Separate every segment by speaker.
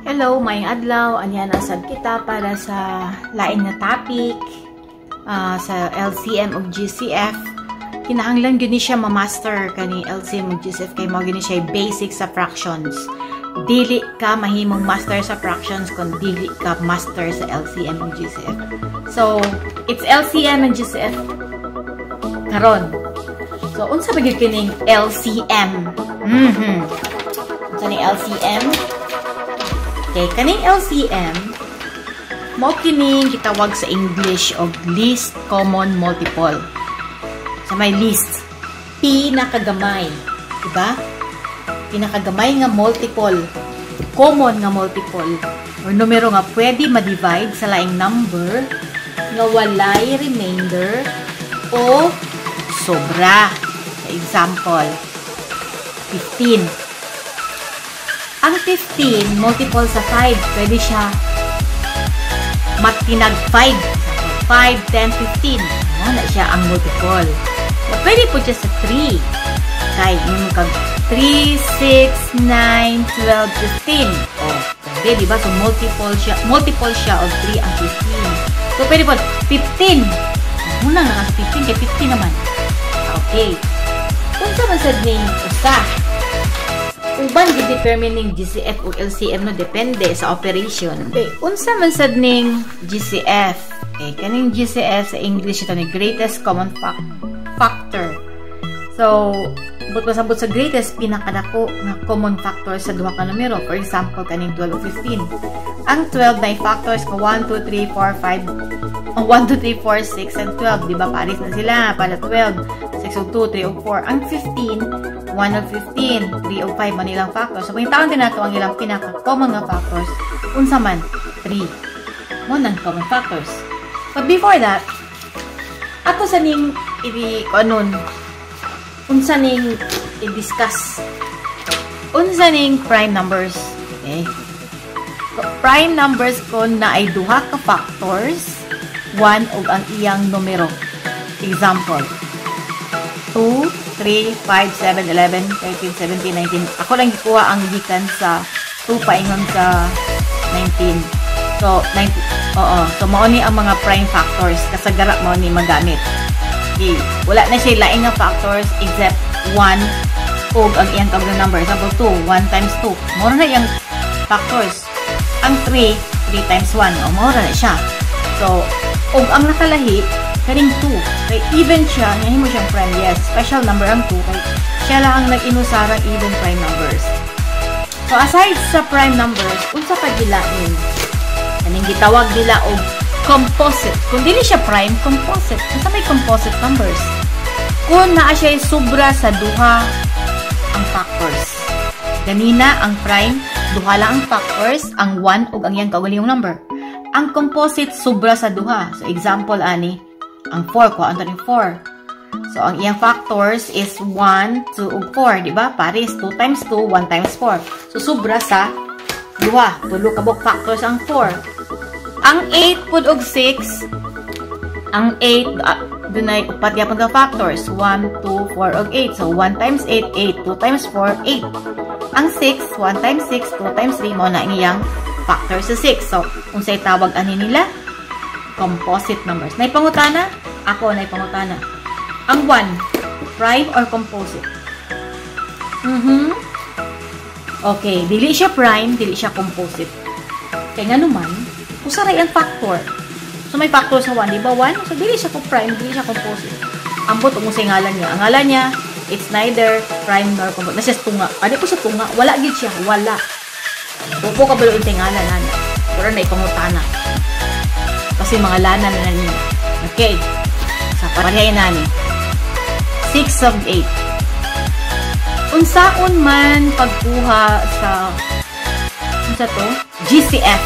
Speaker 1: Hello, maayong adlaw. Ania na sad kita para sa lain nga topic sa LCM ug GCF. Kinahanglan gyud ni siya ma-master kani LCM ug GCF kay mao gyud ni siya basic sa fractions. Dili ka mahimong master sa fractions kung dili ka master sa LCM ug GCF. So, it's LCM and GCF karon. So, unsa ba gyud kining LCM? Unsa ni LCM? Okay, kaning LCM, mao kining gitawag sa English og least common multiple. Sa may least, pinakagamay, diba? Pinakagamay nga multiple, common nga multiple, or numero nga pwede ma-divide sa laing number nga walay remainder o sobra. Sa example, 15. Ang 15, multiple sa 5, pwede siya matinag 5. 5, 10, 15. Mao na siya ang multiple. Pwede po siya sa 3. Kay, yung kag 3, 6, 9, 12, 15. O, pwede, di ba? So, multiple siya of 3 ang 15. So, pwede po, 15. Muna nga sa 15, kay 15 naman. Okay. Unsa man sad ning usa? Uban gi-determine ning GCF o LCM no, depende sa operation. Okay, unsa man sad ning GCF? Okay, kaning GCF, sa English ito ni greatest common factor. So, but pasabot sa greatest, pinakadako nga common factor sa duha ka numero. For example, kaning 12 o 15. Ang 12 na factors ko 1, 2, 3, 4, 5, 1, 2, 3, 4, 6, and 12. Di ba? Pares na sila. Para 12, 6 o 2, 3 o 4. Ang 15, 1 o 15, 3 o 5 man ilang factors. So, pangitaon din nato ang ilang pinaka-common nga factors. Unsa man? 3. Mao nang common factors. But before that, ato sa ning i anon unsa ning i-discuss, unsa ning prime numbers. Okay, prime numbers kon naay duha ka factors, 1 ug ang iyang numero. Example, 2, 3, 5, 7, 11, 13, 17, 19. Ako lang gikuha ang gikan sa 2 paingon sa 19. So 19, oo. So mao ni ang mga prime factors, kasagara mao ni magamit. Okay. Wala na siya laing nga factors except 1 ug ang iyang kaugalingong number. Example, 2, 1 times 2. Mao na iyang factors. Ang 3, 3 times 1. O, mao na siya. So, ug ang nakalahi, kaning 2. Kay even siya, himo siyang prime. Yes, special number ang 2. Kay siya lang ang nag-inusarang even prime numbers. So, aside sa prime numbers, unsa pa gilain? Kaning gitawag nila og composite. Kung dili siya prime, composite. Unsa may composite numbers? Kung naa siya sobra sa duha ang factors. Ganina, ang prime, duha lang ang factors, ang 1 ug ang iyang kaugalingong number. Ang composite, sobra sa duha. So, example, ani, ang 4, kuha ang 4. So, ang iyang factors is 1, 2, ug 4, di ba? Pares, 2 times 2, 1 times 4. So, sobra sa duha. Tulo ka buok factors ang 4. Ang 8 pud og 6, ang 8, dunay upat gyapon ka factors, 1, 2, 4, ug 8. So, 1 times 8, 8. 2 times 4, 8. Ang 6, 1 times 6, 2 times 3, mao na ang iyang factor sa 6. So, unsay tawag ani nila? Composite numbers. Naipangutana? Ako, naipangutana. Ang 1, prime or composite? Okay, dili siya prime, dili siya composite. Kay nga naman, usa ra ang factor. So, may factor sa 1, di ba? 1? So, dili siya ko prime, dili siya composite. Ambot, kung unsay ngalan niya. Ang ngalan niya, it's neither prime nor composite. Nasa tunga. Ano po sa tunga? Wala gid siya. Wala. Upo ka ba unsay ngalan, ana? Pero na ipangutana. Kasi mga lana na niya. Okay. Sa parehay nani. 6 of 8. Unsaon man pagkuha sa unsa to? GCF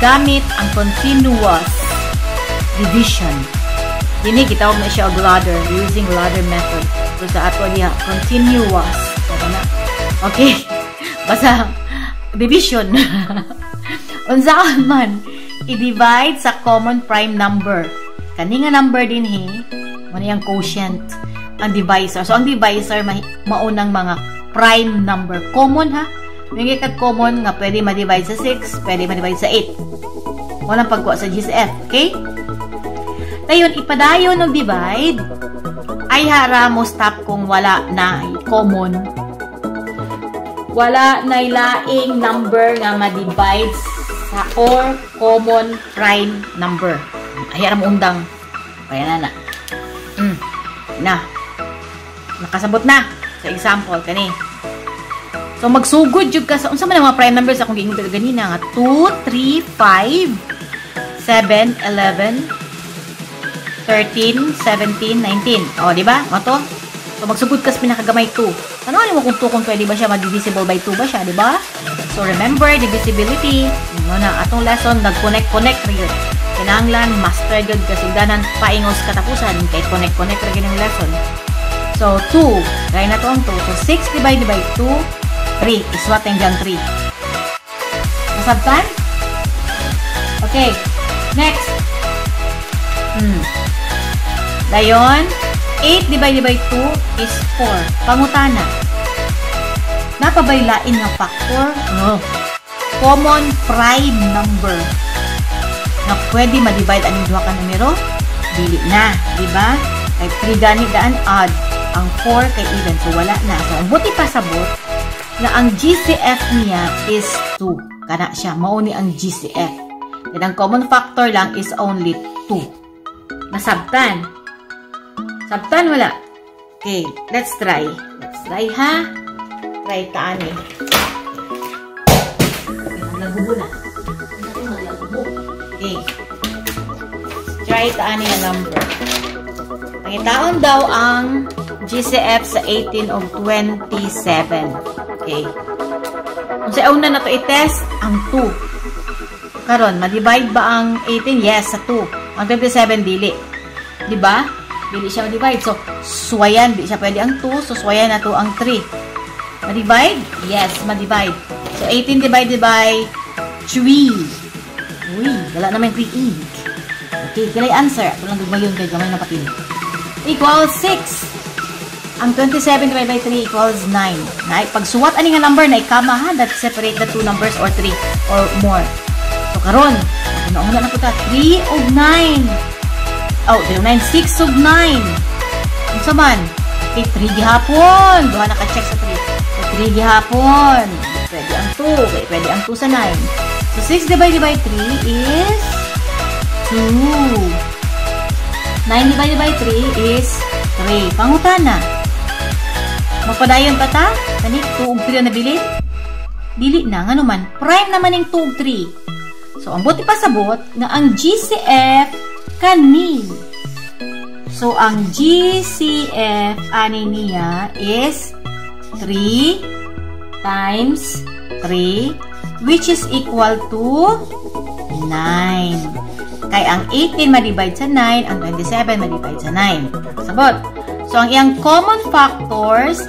Speaker 1: gamit ang continuous division. Dini gitawag na siya og ladder, using ladder method. So sa ato diha continuous. So, na. Okay. Basta division. Unsaon man i-divide sa common prime number. Kani nga number dinhi, mo ni ang quotient, ang divisor. So ang divisor maunang mga prime number. Common ha. May kag common nga pwede ma-divide sa 6, pwede ma-divide sa 8. Walang pagkuha sa GCF. Okay? Dayon, ipadayon og divide, ay hara mo stop kung wala na common. Wala na laing number nga ma-divide sa or common prime number. Ay hara mo undang. Kaya na na. Na. Nakasabot na. Sa example, kani. So, magsugod jud ka sa, unsa man ang mga prime numbers akong giingon ganina nga 2, 3, 5, 7, 11, 13, 17, 19. O, di ba? O to? So, magsugod ka sa pinakagamay 2. Ano mo kung 2 kung pwede ba siya, ma-divisible by 2 ba siya, di ba? So, remember, divisibility. Ano na, atong lesson, nag-connect-connect rin yun. Kinahanglan, master gyud kasugdanan, paingos katapusan, kay connect-connect rin yung lesson. So, 2. Gaya na to ang 2. So, 6 divided by 2, 3. Iswat ang dyan 3. Nasabtan? Okay. Next. Dayon, 8 divided by 2 is 4. Pangutana. Napabaylain nga factor? No. Common prime number na pwede ma-divide ang duha ka numero? Dili na, di ba? Kay 3 gani daan odd, ang 4 kay even, so wala na. So, ang buti pasabot na ang GCF niya is 2. Kana siya, mao ni ang GCF. Then, ang common factor lang is only 2. Nasabtan. Sabtan, wala. Okay, let's try. Let's try, ha? Try taan eh. Okay, maglagubo na. Maglagubo. Okay. Try taan nga number. Pangitaon daw ang GCF sa 18 of 27. Okay. Kung sa una na to i-test, ang 2. Karon, ma-divide ba ang 18? Yes, sa 2. Ang 27, dili. Di ba? Dili siya ma-divide. So, suwayan. Di siya pwede ang 2. So, suwayan na to ang 3. Ma-divide? Yes, ma-divide. So, 18 divided by 3. Uy, wala naman 3 ink. Okay, kilay answer. Ito lang gagmayon kay gamay na papel. Equals 6. Ang 27 divided by 3 equals 9. Na, pag suwat ani nga number na ikama ha, that separate the two numbers or 3 or more. So, karon, ano na po ta? 3 og 9. Oh, 3 og 9, 6 og 9. Unsa man? Okay, 3 gihapon. Duha na ka-check sa 3. So, 3 gihapon. Pwede ang 2. Okay, pwede ang 2 sa 9. So, 6 divided by 3 is 2. 9 divided by 3 is 3. Pangutana. Magpadayon pa ta? Kani, 2 ug 3 na nabilin? Dili na. Ngano man? Prime naman yung 2 ug 3. So, ang buti pasabot nga ang GCF kani. So, ang GCF ani niya is 3 times 3, which is equal to 9. Kay ang 18 ma-divide sa 9, ang 27 ma-divide sa 9. Sabot. So, ang iyang common factors,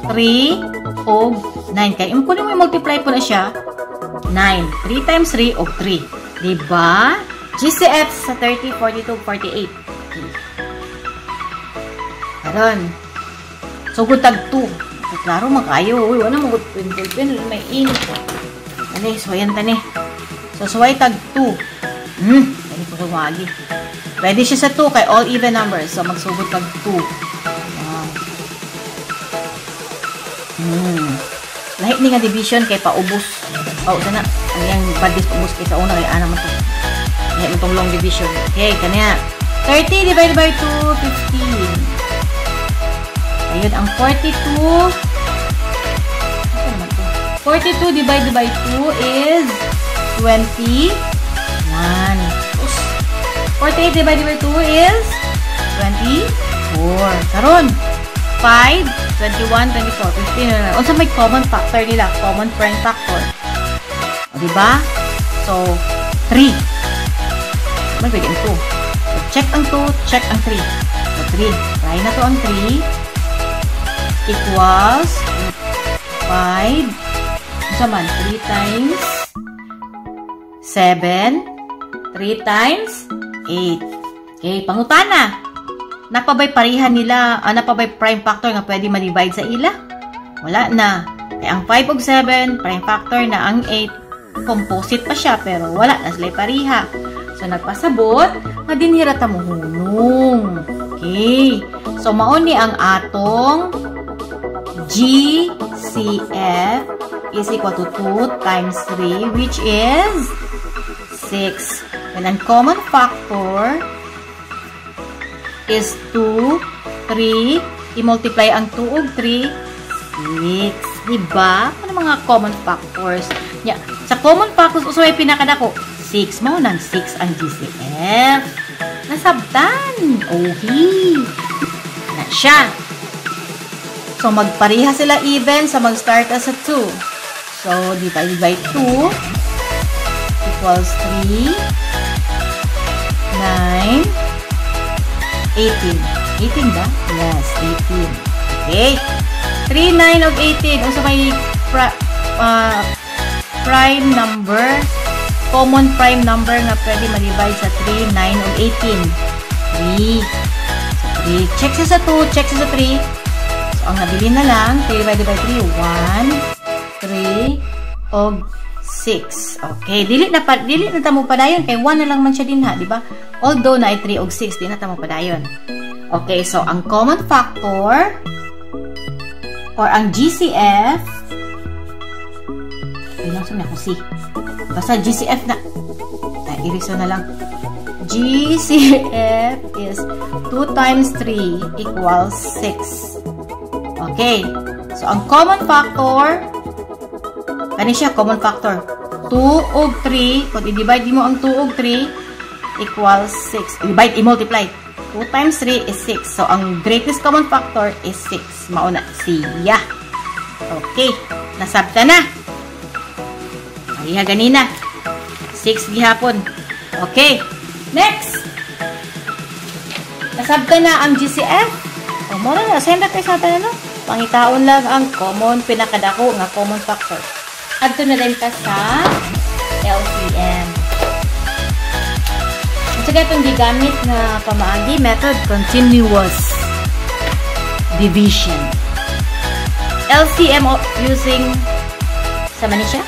Speaker 1: 3 o 9. Kay kung mo multiply po na siya, 9. 3 times 3 o 3. Diba? GCF sa 30, 42, 48. Okay. Karon. Sugod tag 2. So, klaro makayo. Uy, wala mo pin pin, may ink. Ani, suwayan tani. So, suway tag 2. Kani ko sumagi. Pwede siya sa 2 kay all even numbers. So, magsugod tag 2. Wow. Lahi ni nga division kay paubos. Oh, sana ang iyang badis paubos kay sa una kay ana man to. Lahi mo tong long division. Okay, kaniya. 30 divided by 2, 15. Ayun, ang 42. Ano naman to? 42 divided by 2 is 21. 48 divided by 2 is 24. Karon, 5, 21, 24, 15. Unsa may common factor nila? Common prime factor. O, diba? So, 3. May pwede ang 2. So, check ang 2, check ang 3. So, 3. Try na to ang 3. Equals 5. Unsa man? 3 times 7. 3 times 8. Okay, pangutana. Napabay parihan nila, napabay prime factor nga pwede ma-divide sa ila? Wala na. Kay ang 5 ug 7, prime factor na ang 8, composite pa siya pero wala na sila pareha. So nagpasabot nga dinhi ra ta mohunong. Okay. So mao ni ang atong GCF is equal to 2 times 3, which is 6. And ang common factor is 2, 3, i-multiply ang 2 ug 3, 6. Diba? Ano mga common factors? Ya, sa common factors, usa may pinakadako, 6. Mao nang 6 ang GCF. Nasabtan. Okay. Na siya. So, magpareha sila even sa mag-start as a 2. So, divided by 2 equals 3, 9, 18. 18 ba? Yes, 18. Okay. 3, 9, ug 18. Unsa may prime number, common prime number nga pwede ma-divide sa 3, 9, ug 18? 3. So, 3. Check siya sa 2, check siya sa 3. So, ang nabilin na lang, 3 divided by 3, 1, 3, og 6. Okay, dili na ta mo padayon kay 1 na lang man siya dinha, di ba? Although na 3 og 6, di na ta mo padayon. Okay, so ang common factor or ang GCF, ay lang sa ako C. Basta GCF na. Ay, iriso na lang. GCF is 2 times 3 equals 6. Okay. So, ang common factor, kani siya, common factor. 2 ug 3, kung i-divide mo ang 2 ug 3, equals 6. I-divide, i-multiply. 2 times 3 is 6. So, ang greatest common factor is 6. Mao na siya. Okay. Nasabta na. Pareha ganina. 6 gihapon. Okay. Next. Nasabta na ang GCF. O, mao na. Send na tayo sa no? Pangitaon lang ang common, pinakadako nga common factor. Adto na din ta sa LCM. At saka itong gigamit na pamaagi, method, continuous division. LCM using, sa man siya?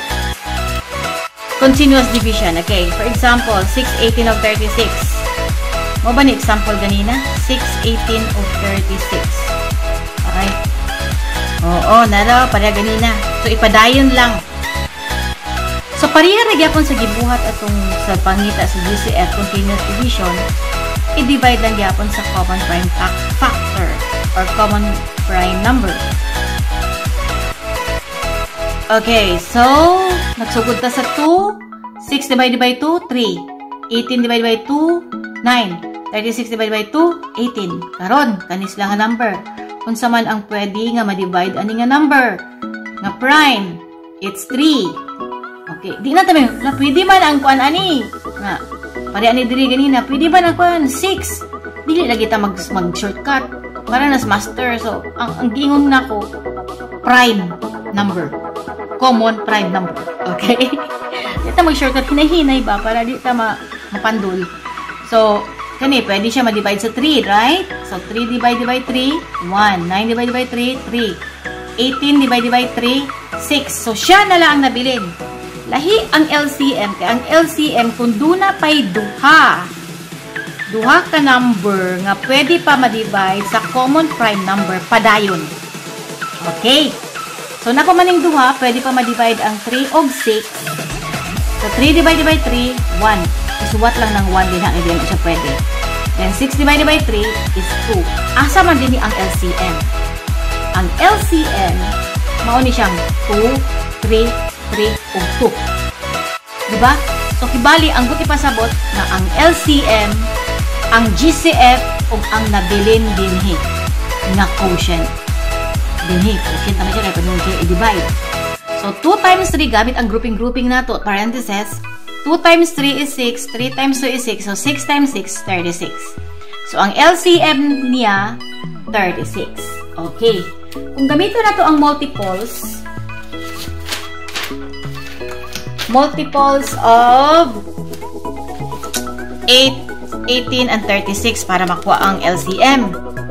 Speaker 1: Continuous division. Okay. For example, 6, 18 of 36. Mao ba ni example ganina? 6, 18 of 36. Okay. Oo, nara, pareha ganina. So, ipadayon lang. So, pareha ra gyapon sa gibuhat atong sa pangita sa GCF, continuous division, i-divide lang gyapon sa common prime factor or common prime number. Okay, so, nagsugod ta sa 2, 6 divided by 2, 3. 18 divided by 2, 9. 36 divided by 2, 18. Karon, kani sila nga number. Unsa man ang pwede nga ma-divide ani nga number? Nga prime, it's 3. Okay, di na tayo, na pwede man ang kuan ani. Nga, pare ani diri ganina, pwede man ang kuan 6. Dili lagi ta mag shortcut para nas master. So, ang giingon nako, prime number. Common prime number. Okay? Di ta mag shortcut, hinahinay ba para di ta mapandol. So, kani pwede siya ma-divide sa 3, right? So, 3 divided by 3, 1. 9 divided by 3, 3. 18 divided by 3, 6. So, siya na lang ang nabilin. Lahi ang LCM. Kaya ang LCM, kung duna pa'y duha, duha ka number nga pwede pa ma-divide sa common prime number, padayon. Okay. So, naa pa maning duha, pwede pa ma-divide ang 3 og 6. So, 3 divided by 3, 1. Isuwat lang ng 1 din, hindi naman siya pwede. Then, 6 divided by 3 is 2. Asa man din ang LCM? Ang LCM, mao ni siyang 2, 3, 3, ug 2. Diba? So, kibali, ang buot ipasabot na ang LCM, ang GCF, ug ang nabilin dinhi nga quotient. Dinhi, quotient naman siya, kaya pwede siya i-divide. So, 2 times 3, gamit ang grouping-grouping nato, parentheses, 2 times 3 is 6, 3 times 2 is 6, so 6 times 6, 36. So, ang LCM niya, 36. Okay. Kung gamitin nato ang multiples, multiples of 8, 18, and 36 para makuha ang LCM.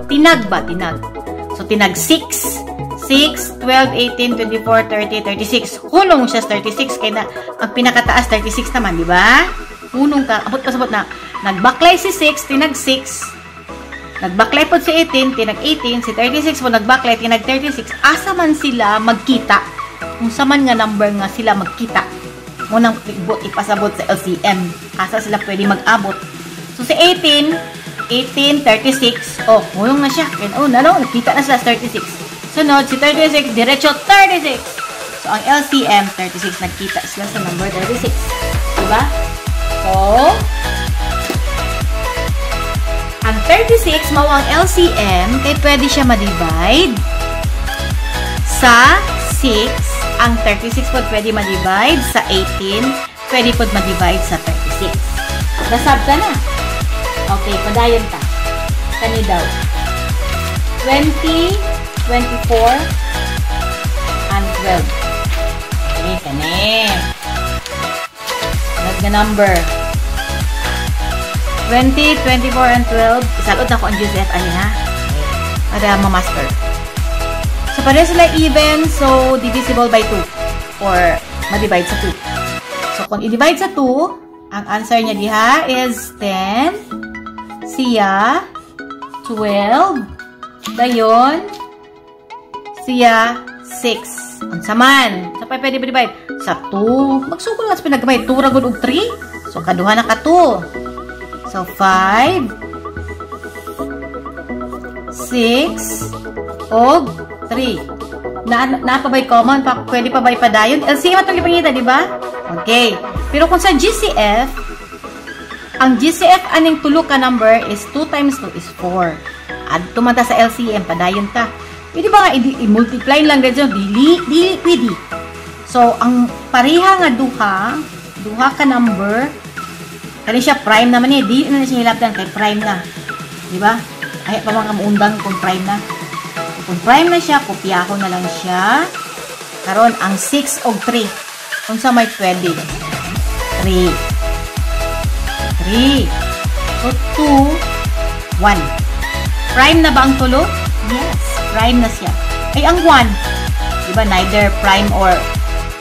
Speaker 1: Tinag ba? Tinag. So, tinag 6. 6 6, 12, 18, 24, 30, 36. Hunong siya sa 36. Kaya na, ang pinakataas, 36 naman, di ba? Hunong ka. Abot pasabot na. Nagbaklay si 6, tinag 6. Nagbaklay po si 18, tinag 18. Si 36 po nagbaklay, tinag 36. Asa man sila magkita? Kung sa man nga number nga sila magkita. Munang ibot, ipasabot sa LCM. Asa sila pwede mag-abot. So, si 18, 18, 36. Oh, hunong na siya. Kaya, oh, nalo, nagkita na sila sa 36. Sunod, si 36, diretso 36. So, ang LCM, 36. Nagkita sila sa number 36. Diba? So, ang 36, mao ang LCM, kay pwede siya ma-divide sa 6. Ang 36 po pwede ma-divide sa 18. Pwede po ma-divide sa 36. Nasabta na. Okay, padayon ta. Kani daw. 20, 24, and 12. Okay, kani. Sunod nga number. 20, 24, and 12. Isalot na ko ang GCF ani ha. Okay. Para ma-master. So, pareho sila even, so divisible by 2. Or, ma-divide sa 2. So, kung i-divide sa 2, ang answer niya diha is 10, siya, 12, dayon, siya, 6. Unsa man? Sa pa pwede ba divide? Sa 2. Magsugod lang sa pinagamay. 2 ra gud og 3. So, kaduha na ka 2. So, 5, 6, og 3. Na pa ba'y common? Pa, pwede pa ba ipadayon? LCM atong ipangita, di ba? Okay. Pero kung sa GCF, ang GCF aning tulo ka number is 2 times 2 is 4. Adto man ta sa LCM, padayon ta. Pwede ba nga i-multiply lang ganyan? Dili, dili pwede. So, ang pareha nga duha, duha ka number, kani siya prime naman eh. Dili na siya hilabdan kay prime na. Di ba? Ay pa mga muundang kung prime na. Kung prime na siya, kopyahon na lang siya. Karon ang 6 og 3. Unsa may pwede? 3. 3. So, 2, 1. Prime na ba ang tulo? Yes, prime na siya. Ay, ang 1. Diba, neither prime or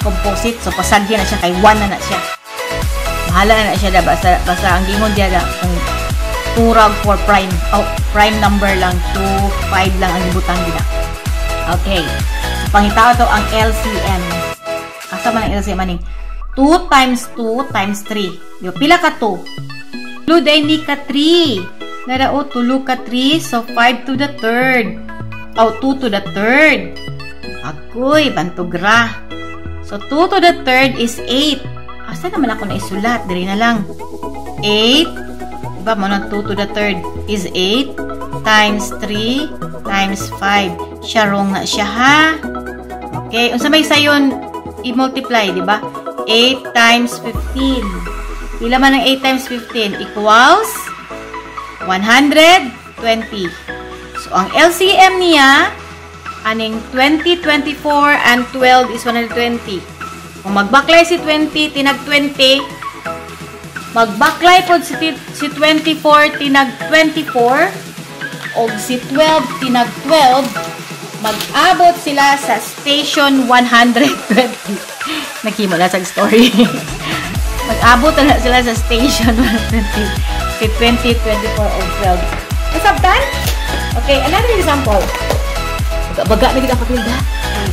Speaker 1: composite. So, pasagya na siya kay 1 na na siya. Bahala na na siya da. Basta, basta ang gingon diya da, kung 2 rag for prime. Oh, prime number lang. 2, 5 lang ang ibutang gina. Okay. So, pangitao to ang LCM. Asa man ang LCM aning? 2 times 2 times 3. Diba, pila ka 2? Tulo day ni ka 3. Narao, tulo ka 3. So, 5 to the third. Oh, 2 to the third. Agoy, bantugra. So, 2 to the third is 8. Asa naman ako naisulat? Diri na lang. 8. Diba, mo na 2 to the third is 8 times 3 times 5. Siya wrong na siya, ha? Okay. Unsa may sayon i-multiply, di ba? 8 times 15. Pila man ang 8 times 15 equals 120. So, ang LCM niya, aning 20, 24, and 12 is 120. Kung magbaklay si 20, tinag 20. Magbaklay po si 24, tinag 24. O si 12, tinag 12. Mag-abot sila sa station 120. Naghimo na sa story. Mag-abot na sila sa station 120. Si 20, 24, o 12. Nasabtan? Okay, another example. Baga na kita kapilda. Okay.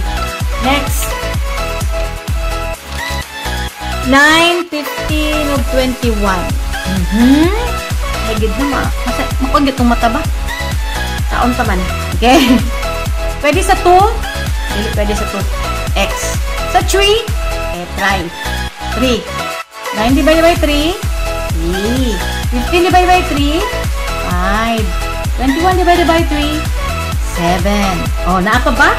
Speaker 1: Next. 9, 15, ug 21. Higid na ma. Makuha itong mata ba? Taon pa man. Okay. Pwede sa 2. Dili pwede sa 2. X. Sa 3, eh, try. 3. 9 divided by 3, 3. 15 divided by 3, 5. 21 divided by 3, 7. Oh, naa pa ba?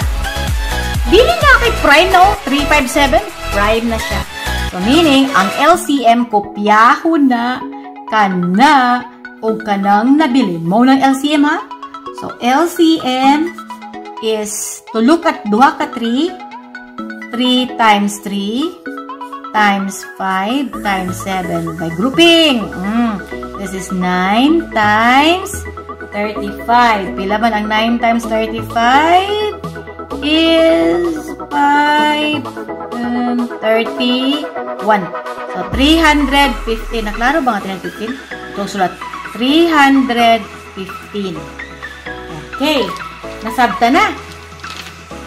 Speaker 1: Dili nga kay prime, no? 3, 5, 7. Prime na siya. So, meaning, ang LCM, kopyahon na kana o kanang nabilin. Mo ng LCM, ha? So, LCM is tulo ka duha ka 3, 3 times 3 times 5 times 7 by grouping. This is 9 times 35. Pila man ang 9 times 35? is 5 and 31. So, 315. Naklaro ba nga 315? Ito sulat. 315. Okay. Nasabta na.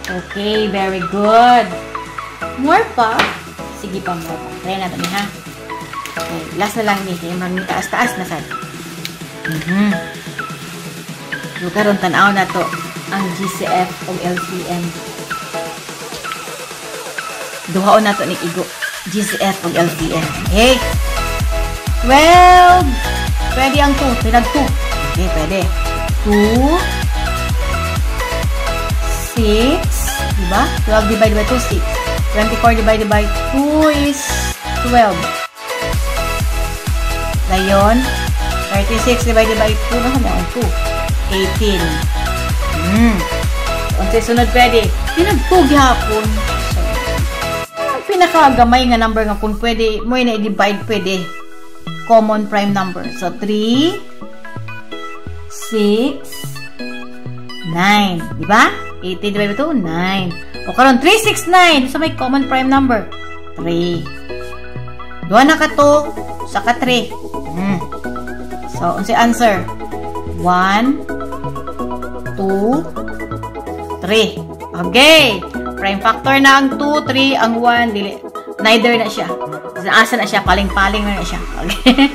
Speaker 1: Okay, very good. More pa? Sige pa, more pa. Try natin ni ha. Okay, last na lang ni. Kaya mag taas-taas na sad. So, karon tan-aw na to ang GCF o LCM. Duhaon na to ni igo. GCF o LCM. Okay. 12. Pwede ang 2. Tinag 2. Okay, pwede. 2. 6. Diba? 12 divided by 2, 6. 24 divided by 2 is 12. Dayon, 36 divided by 2, nasa na ang 2? 18. Unsay sunod pwede? Tinag 2 gihapon. So, ang pinakagamay nga number nga kung pwede, mo na i-divide pwede. Common prime number. So, 3, 6, 9. Diba? 18 divided by 2, 9. O karon 3, 6, 9. So, may common prime number. 3. Duha na ka 2, sa ka 3. So, unsay answer? 1, 2, 3. Okay. Prime factor na ang 2, 3, ang 1. Dili. Neither na siya. Asa na siya? Paling-paling na siya. Okay.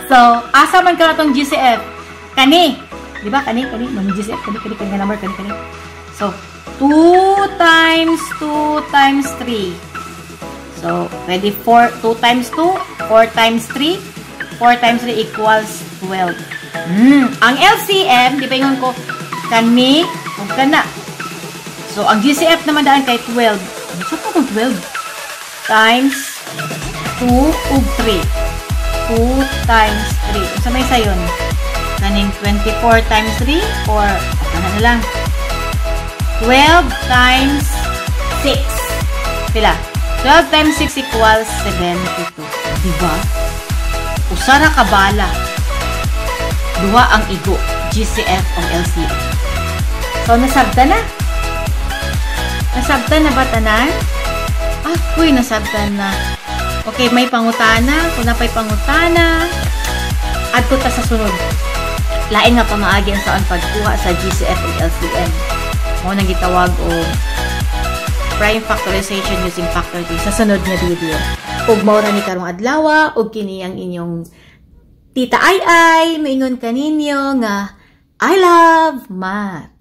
Speaker 1: So, asa man ka na tong GCF? Kani. Di ba? Kani, kani. Mga GCF. Kani, kani, kani, number. Kani, kani. So, 2 times 2 times 3. So, pwede 4, 2 times 2, 4 times 3, 4 times 3 equals 12. Ang LCM, di ba ingon ko, kani, ug kana. So, ang GCF naman daan kay 12. Ano sa pa kung 12? Times 2 ug 3. 2 times 3. Unsa may sayon? Kaning 24 times 3 or kana na lang. 12 times 6. Pila? 12 times 6 equals 72. Diba? Usa ra ka bala. Duha ang igo. GCF o LCM. So, nasabta na? Nasabta na ba tanan? Ah, kuy, nasabta na. Okay, may pangutana. Kung napay pangutana, adto ta sa sunod. Lain nga pamaagi ang saan pagkuha sa GCF o LCM. Mao nang gitawag og prime factorization using factor tree sa sunod nga video. Ug mao ra ni karong adlaw, ug kini ang inyong Tita Ay Ay, maingon kaninyo nga I love math.